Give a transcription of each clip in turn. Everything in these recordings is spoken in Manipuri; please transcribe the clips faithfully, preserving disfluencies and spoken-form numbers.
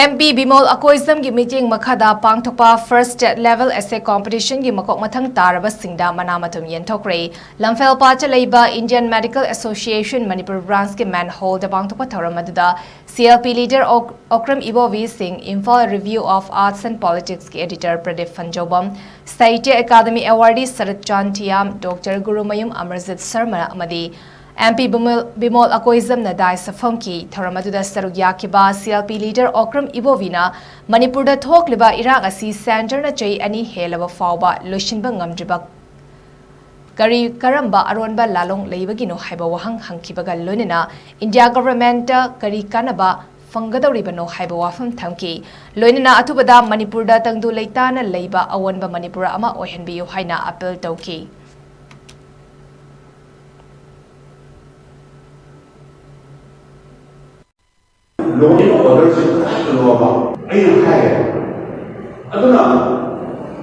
ꯑꯦꯝ ꯄꯤ ꯕꯤꯃꯣꯜ ꯑꯀꯣꯏꯖꯝꯒꯤ ꯃꯤꯠꯌꯦꯡ ꯃꯈꯥꯗ ꯄꯥꯡꯊꯣꯛꯄ First State Level Essay Competitionꯒꯤ ꯃꯀꯣꯛ ꯃꯊꯪ ꯇꯥꯔꯕꯁꯤꯡꯗ ꯃꯅꯥ ꯃꯊꯨꯝ ꯌꯦꯟꯊꯣꯛꯈ꯭ꯔꯦ꯫ ꯂꯝꯐꯦꯜ ꯄꯥꯠꯇ ꯂꯩꯕ Indian Medical Association Manipur Branchꯀꯤ Manhallꯗ ꯄꯥꯡꯊꯣꯛꯄ ꯊꯧꯔꯝ ꯑꯗꯨꯗ C L P leader ꯑꯣꯛ-, ꯑꯣꯀ꯭ꯔꯝ ꯏꯕꯣꯕꯤ ꯁꯤꯡ, Imphal Review of Arts and Politicsꯀꯤ editor Pradip Phanjoubam, Sahitya Akademi awardee Sarat Chand Thiyam, doctor Gurumayum Amarjit Sharma ꯑꯃꯗꯤ ꯑꯦꯝ ꯄꯤ ꯕꯤꯃꯣꯜ, ꯕꯤꯃꯣꯜ ꯑꯀꯣꯏꯖꯝꯅ ꯗꯥꯏꯁꯇ ꯐꯝꯈꯤ꯫ ꯊꯧꯔꯝ ꯑꯗꯨꯗ ꯁꯔꯨꯛ ꯌꯥꯈꯤꯕ C L P leader Okram ꯏꯕꯣꯕꯤꯅ ꯃꯅꯤꯄꯨꯔꯗ ꯊꯣꯛꯂꯤꯕ ꯏꯔꯥꯡ ꯑꯁꯤ centreꯅ ꯆꯍꯤ ꯑꯅꯤ ꯍꯦꯜꯂꯕ ꯐꯥꯎꯕ ꯂꯣꯏꯁꯤꯟꯕ ꯉꯝꯗ꯭ꯔꯤꯕ ꯀꯔꯤ ꯀꯔꯝꯕ ꯑꯔꯣꯟꯕ ꯂꯥꯂꯣꯡ ꯂꯩꯕꯒꯤꯅꯣ ꯍꯥꯏꯕ ꯋꯥꯍꯪ ꯍꯪꯈꯤꯕꯒ ꯂꯣꯏꯅꯅ India governmentꯇ ꯀꯔꯤ ꯀꯥꯟꯅꯕ ꯐꯪꯒꯗꯧꯔꯤꯕꯅꯣ ꯍꯥꯏꯕ ꯋꯥꯐꯝ ꯊꯝꯈꯤ꯫ ꯂꯣꯏꯅꯅ ꯑꯊꯨꯕꯗ ꯃꯅꯤꯄꯨꯔꯗ ꯇꯪꯗꯨ ꯂꯩꯇꯥꯅ ꯂꯩꯕ ꯑꯑꯣꯟꯕ ꯃꯅꯤꯄꯨꯔ ꯑꯃ ꯑꯣꯏꯍꯟꯕꯤꯌꯨ ꯍꯥꯏꯅ appeal ꯇꯧꯈꯤ꯫ Law and orderꯁꯤ ꯀꯗꯥꯏꯗꯅꯣꯕ? ꯑꯩꯅ ꯍꯥꯏꯌꯦ꯫ ꯑꯗꯨꯅ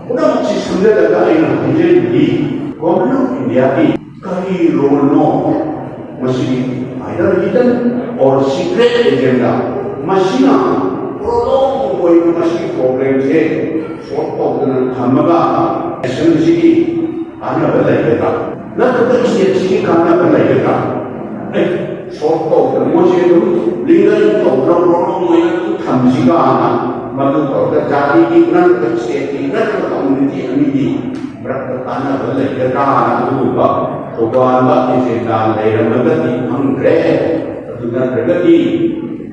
ꯄꯨꯝꯅꯃꯛꯁꯤ ꯁꯝꯖꯜꯂꯒ ꯑꯩꯅ ꯍꯥꯏꯖꯔꯤꯕꯗꯤ, Government of Indiaꯒꯤ ꯀꯔꯤ roleꯅꯣ? ꯃꯁꯤꯗꯤ either hidden or secret agenda꯫ ꯃꯁꯤꯅ prolong ꯑꯣꯏꯅ ꯃꯁꯤꯒꯤ problemꯁꯦ solve ꯇꯧꯗꯅ ꯊꯝꯃꯒ nationꯁꯤꯒꯤ ꯀꯥꯟꯅꯕ ꯂꯩꯒꯗ꯭ꯔꯥ? ꯅꯠꯇ꯭ꯔꯒ stateꯁꯤꯒꯤ ꯀꯥꯟꯅꯕ ꯂꯩꯒꯗ꯭ꯔꯥ? ꯑꯦ, solve ꯇꯧꯗꯅ ꯃꯣꯏꯁꯦ ꯑꯗꯨꯝ linger ꯇꯧꯗꯅ prolong ꯑꯣꯏꯅ ꯑꯗꯨꯝ ꯊꯝꯁꯤꯔꯥꯅ, ꯃꯗꯨ ꯇꯧꯔꯒ ꯖꯥꯇꯤꯒꯤ ꯅꯠꯇ꯭ꯔꯒ stateꯀꯤ ꯅꯠꯇ꯭ꯔꯒ community ꯑꯅꯤꯒꯤ ꯃꯔꯛꯇ ꯀꯥꯟꯅꯕ ꯂꯩꯒꯗ꯭ꯔꯥꯅ ꯑꯗꯨꯒꯨꯝꯕ ꯇꯣꯉꯥꯟꯕ agenda ꯂꯩꯔꯝꯃꯒꯗꯤ ꯈꯪꯗ꯭ꯔꯦ꯫ ꯑꯗꯨ ꯅꯠꯇ꯭ꯔꯒꯗꯤ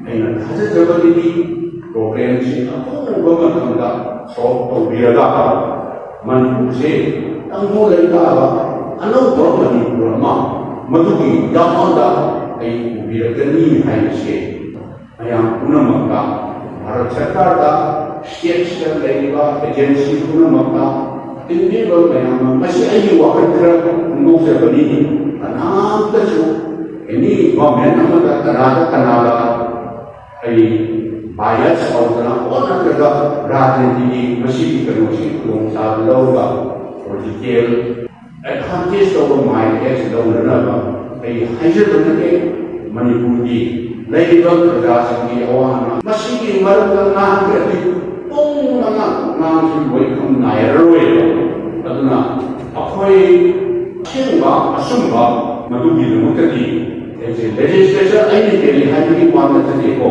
ꯑꯩꯅ ꯊꯥꯖꯖꯕꯗꯗꯤ problemꯁꯤ ꯑꯊꯨꯕ ꯃꯇꯝꯗ solve ꯇꯧꯕꯤꯔꯒ ꯃꯅꯤꯄꯨꯔꯁꯦ ꯇꯪꯗꯨ ꯂꯩꯇꯥꯕ ꯑꯅꯧꯕ ꯃꯅꯤꯄꯨꯔ ꯑꯃ ꯃꯗꯨꯒꯤ ꯌꯥꯝꯃꯗ ꯑꯩ ꯎꯕꯤꯔꯛꯀꯅꯤ ꯍꯥꯏꯕꯁꯦ ꯃꯌꯥꯝ ꯄꯨꯝꯅꯃꯛꯇ, ꯚꯥꯔꯠ ꯁꯔꯀꯥꯔꯗ, stateꯁꯤꯗ ꯂꯩꯔꯤꯕ agency ꯄꯨꯝꯅꯃꯛꯇ, ꯑꯇꯤꯡꯕꯤꯔꯤꯕ ꯃꯌꯥꯝ ꯑꯃ, ꯃꯁꯤ ꯑꯩꯒꯤ ꯋꯥꯈꯜ ꯈꯔ ꯐꯣꯡꯗꯣꯛꯆꯕꯅꯤ꯫ ꯀꯅꯥꯝꯇꯁꯨ any government ꯑꯃꯗ ꯀꯅꯥꯗ ꯀꯅꯥꯗ ꯑꯩ bias ꯇꯧꯗꯅ ꯑꯣ ꯅꯠꯇ꯭ꯔꯒ ꯔꯥꯖꯅꯤꯇꯤꯒꯤ ꯃꯁꯤꯒꯤ ꯀꯩꯅꯣꯁꯤ ꯈꯨꯗꯣꯡꯆꯥꯕ ꯂꯧꯔꯒ political advantage ꯂꯧꯕ ꯃꯥꯏ ꯑꯦꯛꯁ ꯂꯧꯅꯅꯕ ꯑꯩ ꯍꯥꯏꯖꯕ ꯅꯠꯇꯦ꯫ ꯃꯅꯤꯄꯨꯔꯒꯤ ꯂꯩꯔꯤꯕ ꯄ꯭ꯔꯖꯥꯁꯤꯡꯒꯤ ꯑꯋꯥ ꯑꯅꯥ ꯃꯁꯤꯒꯤ ꯃꯔꯝꯗ ꯉꯥꯡꯗ꯭ꯔꯗꯤ ꯄꯨꯡ ꯃꯉꯥ ꯉꯥꯡꯁꯤ ꯂꯣꯏꯐꯝ ꯅꯥꯏꯔꯔꯣꯏꯕ꯫ ꯑꯗꯨꯅ ꯑꯩꯈꯣꯏ ꯑꯁꯦꯡꯕ ꯑꯆꯨꯝꯕ ꯃꯗꯨꯒꯤꯗꯃꯛꯇꯗꯤ ꯑꯩꯁꯦ ꯂꯦꯖꯤꯁꯂꯦꯆꯔ ꯑꯩꯅ ꯍꯦꯜꯂꯤ ꯍꯥꯏꯕꯒꯤ ꯋꯥ ꯅꯠꯆꯗꯦꯀꯣ꯫